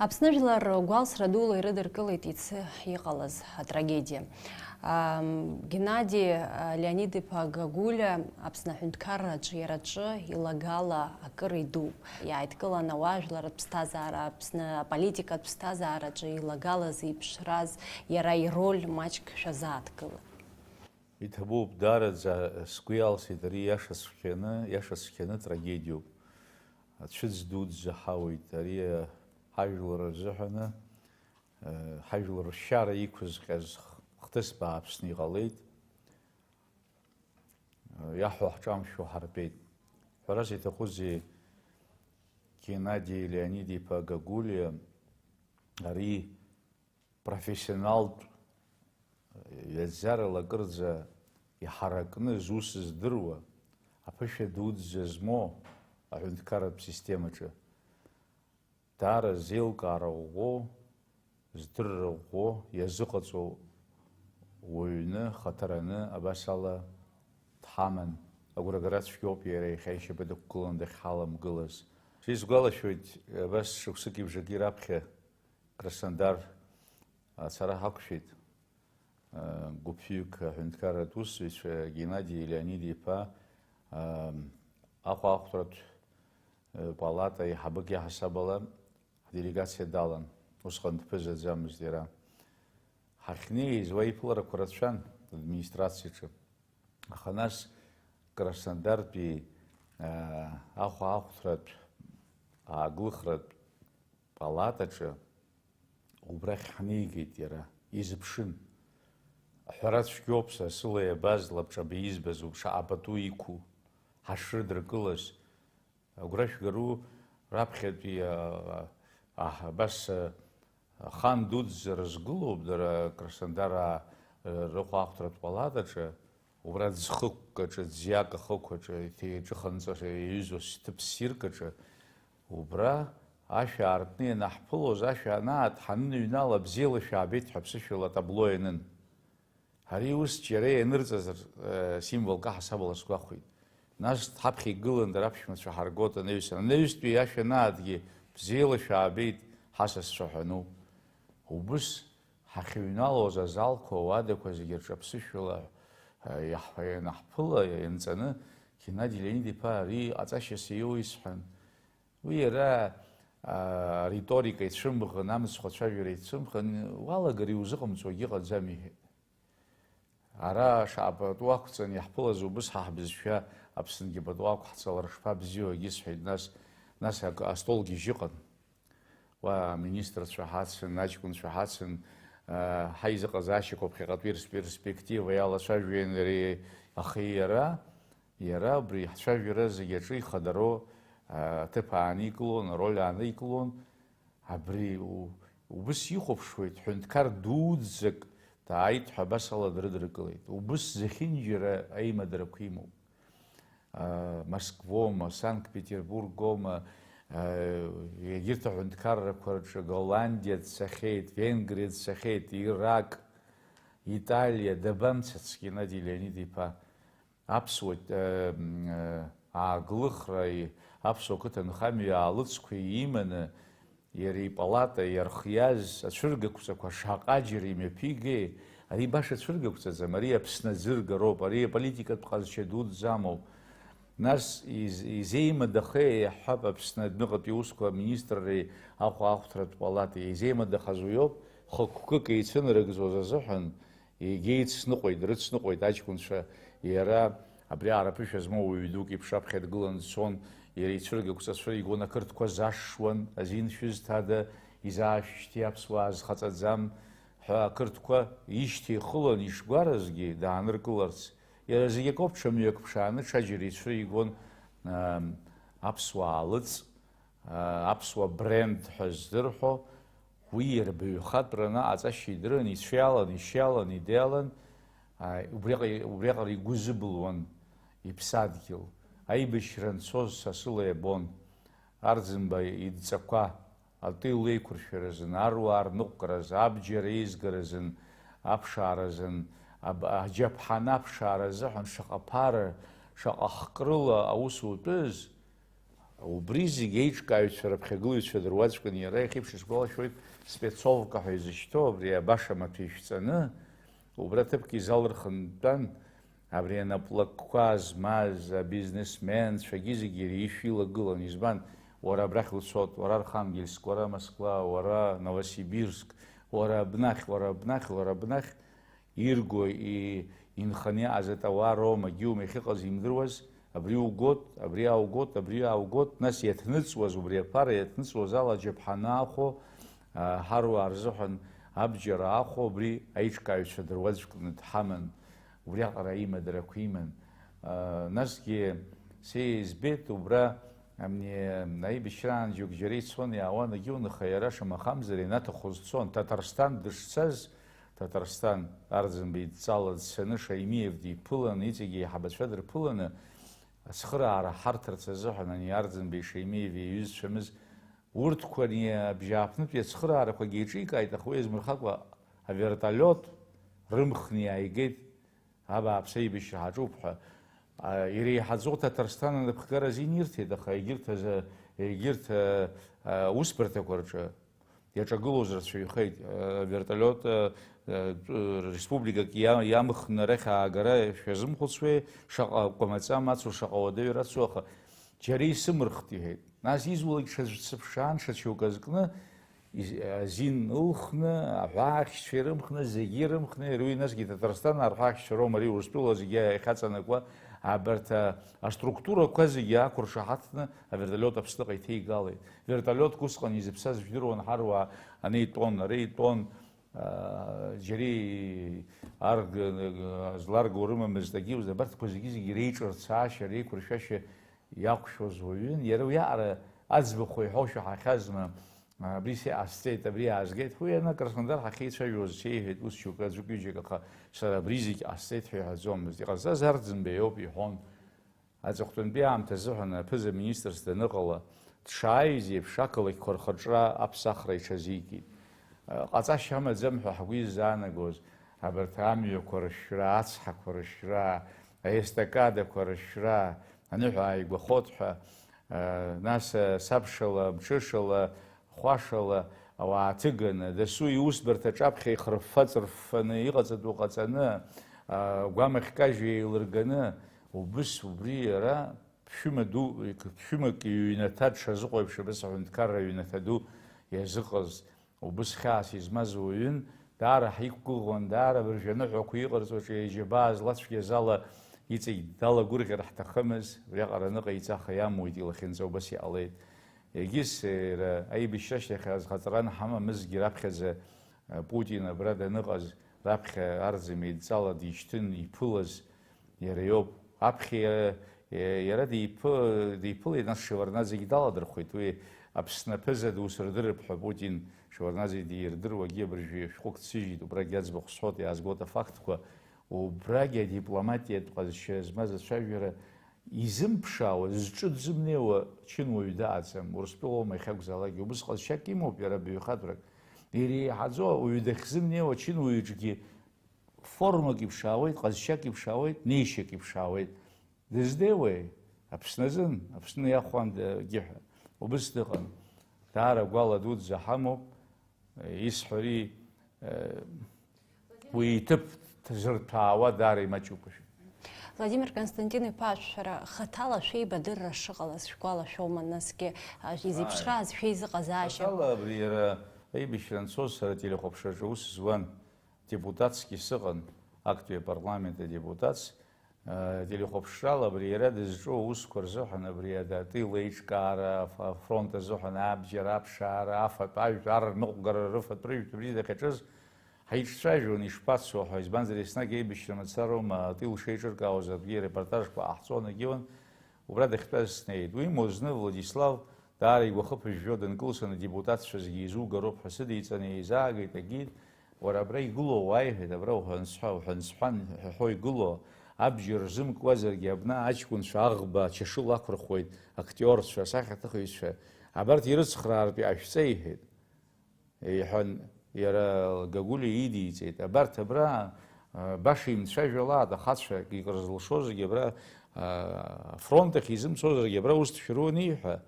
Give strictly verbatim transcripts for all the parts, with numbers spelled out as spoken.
Аԥсны жәлар гәалсра дула ирыдыркылеит иацы иҟалаз атрагедиа. Ам, Геннади, а, Леонид-иԥа Гагулиа Аԥсны аҳәынҭқарраҿы иара аҿы илагала акыр идууп. Иааидкылан ауаажәларратә ԥсҭазаара, Аԥсны аполитикатә ԥсҭазаараҿы илагала зеиԥшраз иара ироль маҷк шәазааҭгылан. Иҭабуп, даараӡа сгәы иалсит, ари иаша цәгьаны, иаша цәгьаны трагедиоуп. Ацәыӡ дуӡӡа ҳауеит, ари ҳажәлар рзыҳәаны, ҳажәлар ршьара иқәызҟьаз хҭыс бааԥсны иҟалеит. Иаҳҳәо ҳҿамшәо ҳарбеит. Ҳәарас иҭахузеи, Геннади Леонид-иԥа Гагулиа ари профессионалтә ҩаӡарала акырӡа иҳаракны зус здыруа, аԥышәа дуӡӡа змоу аҳәынҭқарратә системаҿы даара зеилкаара ӷәӷәоу, здырра ӷәӷәоу иазыҟаҵоу уаҩны, хаҭараны абас ала дҳаман. Агәрагара цәгьоуп иара иахьа ишьапы дықәгыланы дахьҳаламгылаз. Сизгәалашәоит, абас шықәсыки бжаки раԥхьа Краснодар ацара ҳақәшәеит. Гәыԥҩык аҳәынҭқарратә усзуҩцәа Геннади Леонид-иԥа, Аҟәа ахәраҭә палата аиҳабык иаҳасаб ала ҳделегациа далан, усҟан дԥызаӡамызт иара. Ҳахьнеиз уа иԥыларақәа рацәан администрациаҿы. Аха нас Краснодартәи Аҟәа ахәраҭә ааглыхратә палатаҿы убрахь ҳнеигеит иара, изыԥшын. Ҳәара цәгьоуп са сыла иабаз лабҿаба избаз, шаҟа пату иқәу, ҳашрыдыркылаз. Агәра шәгару, раԥхьатәи, а, а, абас, а, ахан дуӡӡа рызгылоуп дара Краснодара, а, рыхәаахәҭратә палатаҿы. Убра ӡхықәкаҿы, ӡиак ахықәаҿы иҭеиҿыханҵәаша иаҩызоу сҭыԥ ссиркаҿы, убра ашә аартны ианаҳԥылоз, ашә анааҭ, ҳаныҩнала, бзиала шәаабеит ҳәа ԥсышәала атабло ианын. Ари ус џьара ианырҵаз, э, символк аҳасабала сгәахәит. Нас ҳаԥхьа игылан дара аԥшәмацәа ҳаргоит анаҩсан. Анаҩстәи ашә анааҭгьы, бзиала шәаабеит, ҳасасцәа ҳәа ануп. Убыс Ҳахьыҩналоз азалқәа, ауадақәа зегьы рҿы аԥсышәала, ҳәа иаҳ-, ианаҳԥыла, ианҵаны, Геннади Леонид-иԥа ари ҟаҵашьас иоуа исҳәан. Уи иара, аа, ариторика ицәымӷын, амыцхә ацәажәара ицәымӷын, уалагар иузыҟамҵо акгьы ыҟаӡам, иҳәеит. Ара шаҟа пату ақәҵаны иаҳԥылаз убыс ҳа ҳбызшәа Аԥсынгьы пату ақәҳҵалар шԥабзиоу, егьысҳәеит, нас, нас акы астол гьежь ыҟан. Уа аминистрцәа ҳацын, аҷкәынцәа ҳацын, аа, ҳаизыҟазаашьақәа ԥхьаҟатәи рперспектива иалацәажәеит иареи ахи иара, иара убри ҳцәажәара зегьы аҿы ихадароу, аа, аҭыԥ ааникылон, ароль ааникылон. Абри у-, убыс ихәаԥшуеит, ҳәынҭқар дуӡӡак дааит ҳәа абас ала дрыдыркылеит. Убыс зехьынџьара аимадарақәа имоуп. Москвоума, Санкт-Петербургоума, егьырҭ аҳәынҭқаррақәа рҿы, Голландиа дцахьеит, Венгриа дцахьеит, Ирак, Италиа, дабамцац Геннади Леонид-иԥа? Аԥсуа, ааглыхра, аԥсуа қыҭанхамҩа аалыҵқәа иманы, Иара ипалата иархиаз ацәыргақәҵақәа шаҟа џьара имҩаԥигеи? Ари баша цәыргақәҵаӡам, ари Аԥсны аӡәыргароуп, ари аполитикатә ҟазшьа дуӡӡамоуп. Нас из-, изеимадахеи, иаҳҳәап, Аԥсны адәныҟатәи аусқәа аминистрреи ахәаахәҭратә палатеи, изеимадахаз уиоуп, хықәкык еицынарыгӡоз азыҳәан, Егьа ицныҟәеит, дрыцныҟәеит аҷкәынцәа, иара абри аара ԥышәа змоу уаҩ дук иԥшаԥ аԥхьа дгылан дцон, иара ицәыргақәҵа цәыригон, ақырҭқәа зашшуан, азин шәызҭада, изаашәышьҭи аԥсуаа зхаҵаӡам ҳәа ақырҭқәа ишьҭихылан ишгәаразгьы дааныркыларц, иара зегь акоуп ҽа мҩак ԥшааны ҽаџьара ицәыригон, аа, аԥсуаа лыҵ, аа, аԥсуа бренд ҳәа здырҳәо, Уи иара баҩхатәраны аҵашьа идырын, ицәиалан, ишьиалан, идеалан, ааи, убриаҟара, убриаҟара игәы зыбылуан иԥсадгьыл. Аибашьра анцоз сасыла иабон. Арӡынба идҵақәа, атәы илеиқәыршәаразын, аруаа рныҟәгаразы, абџьар еизгаразын, аԥшааразын, аб-, аџьаԥҳаны аԥшаара азыҳәан шаҟа ԥара, шаҟа хкрыла аус утәыз, Убри зегь аиҿкааҩцәа рыԥхьагылаҩцәа дыруаӡәкын иара, иахьеиԥш исгәалашәоит, спецовка ҳәа изышьҭоу абри абаша маҭәа ишәҵаны, убра ҭыԥк изалырхын дтәан, абри анаплакқәа змаз абизнесменцәагьы зегьы иара ишә илагылан. Избан? Уара абрахь уцот, уара Архангельск, уара Москва, уара Новосибирск, уара абнахь, уара абнахь, уара абнахь. Ирго и-, инханы иааз атауароума, гьиума иахьыҟаз имдыруаз, абри угот, абри ааугот, абри ааугот, нас иаҭныҵуаз, убри аԥара иаҭныҵуаз ала аџьаԥҳаны аахәо, а, ҳаруаа рзыҳәан абџьар аахәо, убри аиҿкааҩцәа дыруаӡәкны дҳаман, убриаҟара аимадарақәа иман. А, насгьы сеиа избеит, убра, амни, аибашьраан џьоук џьара ицон, иаауан, агьиунаха иара шамахамзар ианаҭаху зцон, Ҭаҭарсҭан дышцаз, Ҭаҭарсҭан, Арӡынба идҵала дцаны Шаимиев диԥыланы, иҵегьы аиҳабацәа дырԥыланы, ацхыраара ҳарҭарц азыҳәан ани Арӡынбеи Шаимиеви иҩызцәамыз, урҭқәа ани абжьааԥнытәи ацхыраарақәагьы еиҿикааит, аха уи азмырхакәа авертолиот рымхны иааигеит, абааԥс аибашьра ҳаҿуп ҳәа. А, иреиҳаӡоу Ҭаҭарсҭан анапхгара азин ирҭеит, аха егьырҭ азы, егьырҭ, а, а, усбарҭақәа рҿы иаҿагылоз рацәаҩхеит. Авертолиот, э, э, республикак иа-, иамхны арахь аагара шәазымхәыцуеи, шаҟа кәамаҵа мацу, шаҟа уадаҩ рацу, аха џьара исымырхт, иҳәеит. Нас изулак ҽаӡә дсыԥшаан, ҽа ҽыҩк азкны, из-, азин ылхны, аҳәаахьчцәа ирымхны, зегьы ирымхны, иара уи насгьы Ҭаҭарсҭан арҳәаахьчцәа роума, ари Урыстәыла зегьы иахьаҵанакуа, абарҭ, а, аструктурақәа зегьы ақәыршаҳаҭны, авертолиот Аԥсныҟа иҭеигалеит. Вертолиотк усҟан изыԥсаз жәдыруан, ҳаруаа ани итәон, ари итәон, аа, џьара арг-, зларго рымамызт, агьиуз, абарҭқәа зегьы-зегьы реиҿырцаашьа, реиқәыршәашьа иақәшәоз уаҩын. Иара уиаҟара аӡбахә иҳәошәа ҳахьазма, абри сеиҟасҵеит, абри аазгеит. Уи ана Краснодар ҳахьеицәажәоз сеиҳәеит, ус шьоукы аӡәык-ҩыџьак, аха сара абри зегь ҟасҵеит ҳәа иҳәаӡомызт. Иҟазҵаз Арӡынба иоуп, иҳәон. Аҵыхәтәантәи аамҭа азыҳәан аԥыза-министрс даныҟала, дшааиз еиԥш, ақалақьқәа рхырҿра аԥсахра иҽазикит. Ҟаҵашьа амаӡам ҳәа ҳгәы изаанагоз, абарҭ амҩақәа рышәра, ацҳақәа рышәра, аестакадақәа рышәра, аныҳәа ааигәахоит ҳәа, нас сабшала, мҽышала, хәашала ауаа ҭыганы, дасу иусбарҭа аҿаԥхьа ихырффа-ҵырффаны иҟаҵатәу ҟаҵаны, агәамахькажьҩа еилырганы, убыс убри иара ԥшәыма ду, ԥшәымак иҩнаҭа дшазыҟоу еиԥш, абас аҳәынҭқарра аҩнаҭа ду иазыҟаз, убыс хьаас измаз уаҩын, даара ҳиқәгәыӷуан, даара абыржәы аныҳәақәа иҟарҵо аҿы иџьабаа злацәгьаз ала иҵегь далагәырӷьар ҳҭахымыз, уиаҟара аныҟаиҵаха иамуит илахьынҵа убас иҟалеит. Егьыс, иара аибашьра ашьҭахь азхаҵара анҳамамызгьы раԥхьаӡа, а, Путин абра даныҟаз, раԥхьа Арӡынба идҵала дишьҭын иԥылаз иара иоуп. Аԥхьа иара, иара диԥы-, диԥылеит, нас Шеварднаӡегьы даладырхәеит. Уи Аԥсны аԥыза ду сырдырып ҳәа Путин Шеварднаӡе дирдыруагьы абыржәы шәҟәык дсыжьит, убрагь аӡбахә сҳәоит, иаазгоит афактқәа. Убрагь адипломатиатә ҟазшьа змаз ацәажәара изымԥшаауа, зҿы дзымнеиуа чынуаҩ дааӡам, Урыстәылоума иахьакәзаалакгьы, убыс ҟазшьак имоуп иара баҩхатәрак. Иреиҳаӡоу ауаҩы дахьзымнеиуа чынуаҩыҿгьы формак иԥшаауеит, ҟазшьак иԥшаауеит, неишьак иԥшаауеит. Дыздеиуеи? Аԥсны азын, Аԥсны иахәандагьы ҳәа. Убыс дыҟан. Даара гәала дуӡӡа ҳамоуп, исҳәари, уи иҭыԥ зырҭәаауа даара имаҷуп. Владимир Константин-иԥа, шәара хаҭала шәеибадырра шыҟалаз шәгәалашәома, насгьы, а, изеиԥшрааз шәеизыҟазаашьа? Хаҭала абри иара аибашьра анцоз сара ателехәаԥшраҿы аус зуан, депутатскгьы сыҟан, актәи апарламент адепутатс, Ателехәаԥшрала абри иара дызҿу аусқәа рзыҳәан, абри адатәи леиҿкаара, аф-, афронт азыҳәан абџьар аԥшаара, афатә ажәтә, ар ныҟәгара, рыфатә рыжәтә абри дахьаҿыз ҳаиҿцәажәон, ишԥацо ҳәа, избанзар, еснагь аибашьра мацароума, атәы ишеиҿыркаауаз атәгьы арепортажқәа ҟаҳҵон, егьиуан, убра дахьтәаз снеит. Уимоу зны Владислав даара игәахы ԥыжәжәо дынкылсын, адепутатцәа зегьы изугароуп ҳәа сыдиҵан, еизаагеит, агьит, Уара абра игылоу уааи, иҳәеит, абра уҳәансҳәа, уҳәансҳәан ҳәа ҳәо игылоу, абџьар рзымкуазаргьы абна аҷкәынцәа аӷба ачашыла ақәырхуеит, актиорцәа, асахьаҭыхыҩцәа, абарҭ ирыцхраартә иҟашәҵа, иҳәеит. Иҳәан, иара Гагулиа идиҵеит, абарҭ абра, а, баша имцәажәалааит, ахацәа, икыр зылшозаргьы абра, а, афронт ахь изымцозаргьы абра ус дшәыруан иҳәа.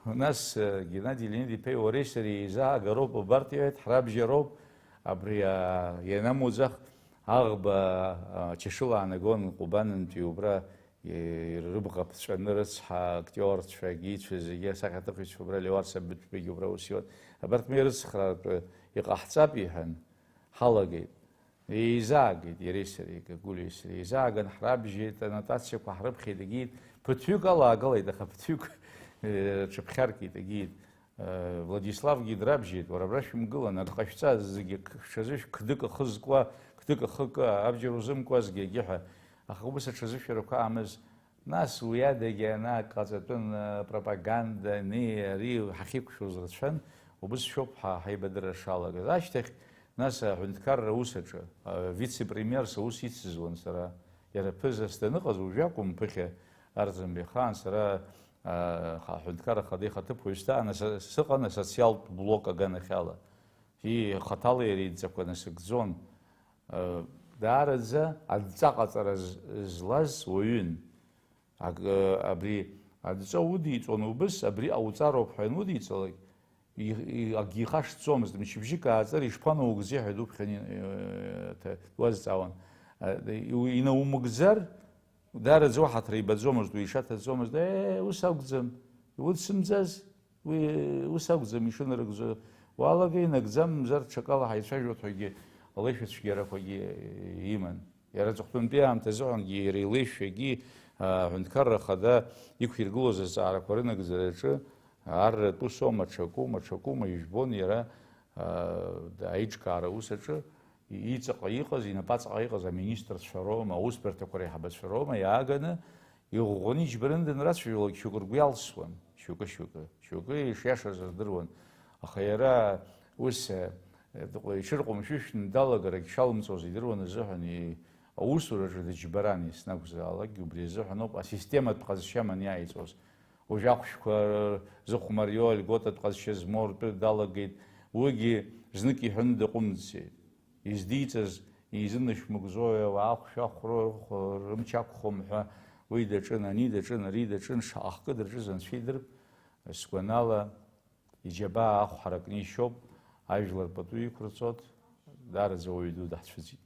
Нас, э, Геннади Леонид-иԥеи уареи сареи еизаагароуп, убарҭ иҳәеит, ҳрабжьароуп, абри, а, ианамуӡах, аӷба, а, чашыла аанагон Ҟәбанынтәи убра, э, рыбӷа ԥҵәаны рыцҳа актиорцәа, агеицәа зегьы, асахьаҭыхҩцәа убра, Леуарса Быҭәбагьы убра ус иуан. Абарҭ ма ирыцхраартә иҟаҳҵап, иҳәан, ҳалагеит. Еизаагеит иареи сареи, Гагулиеи сареи. Еизааган ҳрабжьеит, аннотациақәа ҳрыԥхьеит, егьит. Ԥыҭҩык алаагалеит, аха ԥыҭҩык, э, рҽыԥхьаркит, егьит. Э, Владиславгьы драбжьеит, уара абра шәымгылан, ак ҟашәҵа, зегьы к-, шәҽазышә-, қдык ахы зкуа, қдык ахы кы, абџьар узымкуазгьы егьи ҳәа. Аха убыс аҽазышәарақәа аамыз. Нас уи адагьы ана ак ҟаҵатәын, э, пропаганда, ани, ари ҳахьиқәшәоз рацәан, убыс шәоуп ҳа ҳаибадырра шалагаз. Ашьҭахь, нас аҳәынҭқарра аус аҿы, э, вице-премьерс аус ицызуан сара. Иара ԥызас даныҟаз, уажә акәым, ԥыхьа Арӡынба ихаан сара, э, ха-, аҳәынҭқарра ахада ихаҭыԥуаҩ сҭаан, аса-, сыҟан асоциалтә блок аганахьала. И-, хаҭала иара идҵақәа насыгӡон. Э, даараӡа адҵа ҟаҵара з-, злаз уаҩын. Ак-, э, абри адҵа удиҵон убыс, абри ауҵароуп ҳәа ианудиҵалак, и-, и-, акгьы ихашҭӡомызт. Мчыбжьык ааҵыр, ишԥанаугӡеи ҳәа дуԥхьан и-, э, ҭа-, дуазҵаауан. Э, иу-, инаумыгӡар, даараӡа уаҳа аҭра ибаӡомызт, уи ишаҭаӡомызт, Е, ус акәӡам, иудсымӡаз? Уи ус акәӡам ишынарыгӡо, уалага инагӡам, мзар ҽакала ҳаицәажәоит ҳәагьы алеишәа цәгьарақәагьы иман. Иара аҵыхәтәантәи аамҭа азыҳәангьы иара илеишәагьы, а, аҳәынҭқарра ахада иқәиргылоз азҵаарақәа рынагӡараҿы арратә усоума, ҽакума, ҽакума ижәбон иара, а, аиҿкаара аус аҿы иҵаҟа иҟаз, инапаҵаҟа иҟаз аминистрцәа роума, аусбарҭақәа реиҳабацәа роума иааганы иӷәӷәаны иџьбараны данрацәажәалак, шьоукы ргәы иалсуан, шьоукы-шьоукы, шьоукы ишиашаз рдыруан. Аха иара ус, э, дҟ-, иҽырҟәымшәышәны далагарагь шалымҵуаз идыруан азыҳәан, и-, аусураҿы дыџьбаран еснагәзаалакгьы, убри азыҳәан ауп асистематә ҟазшьа маниааиҵоз. Уажә ахәшәқәа рзыхәмарио альготатә ҟазшьа змоу ртәы далагеит, уигьы знык иҳәаны дыҟәымҵӡеит. Издиҵаз изынашәмыгӡои, ауаа ахәшә ахәро рхә-, рымч ақәхом ҳәа уи даҿын, ани даҿын, ари даҿын, шаҟа хкы дырҿыз анцәа идырп, сгәанала, иџьабаа ахә ҳаракны ишьоуп, ажәлар пату иқәырҵоит, даараӡа уаҩ ду даҳцәыӡит.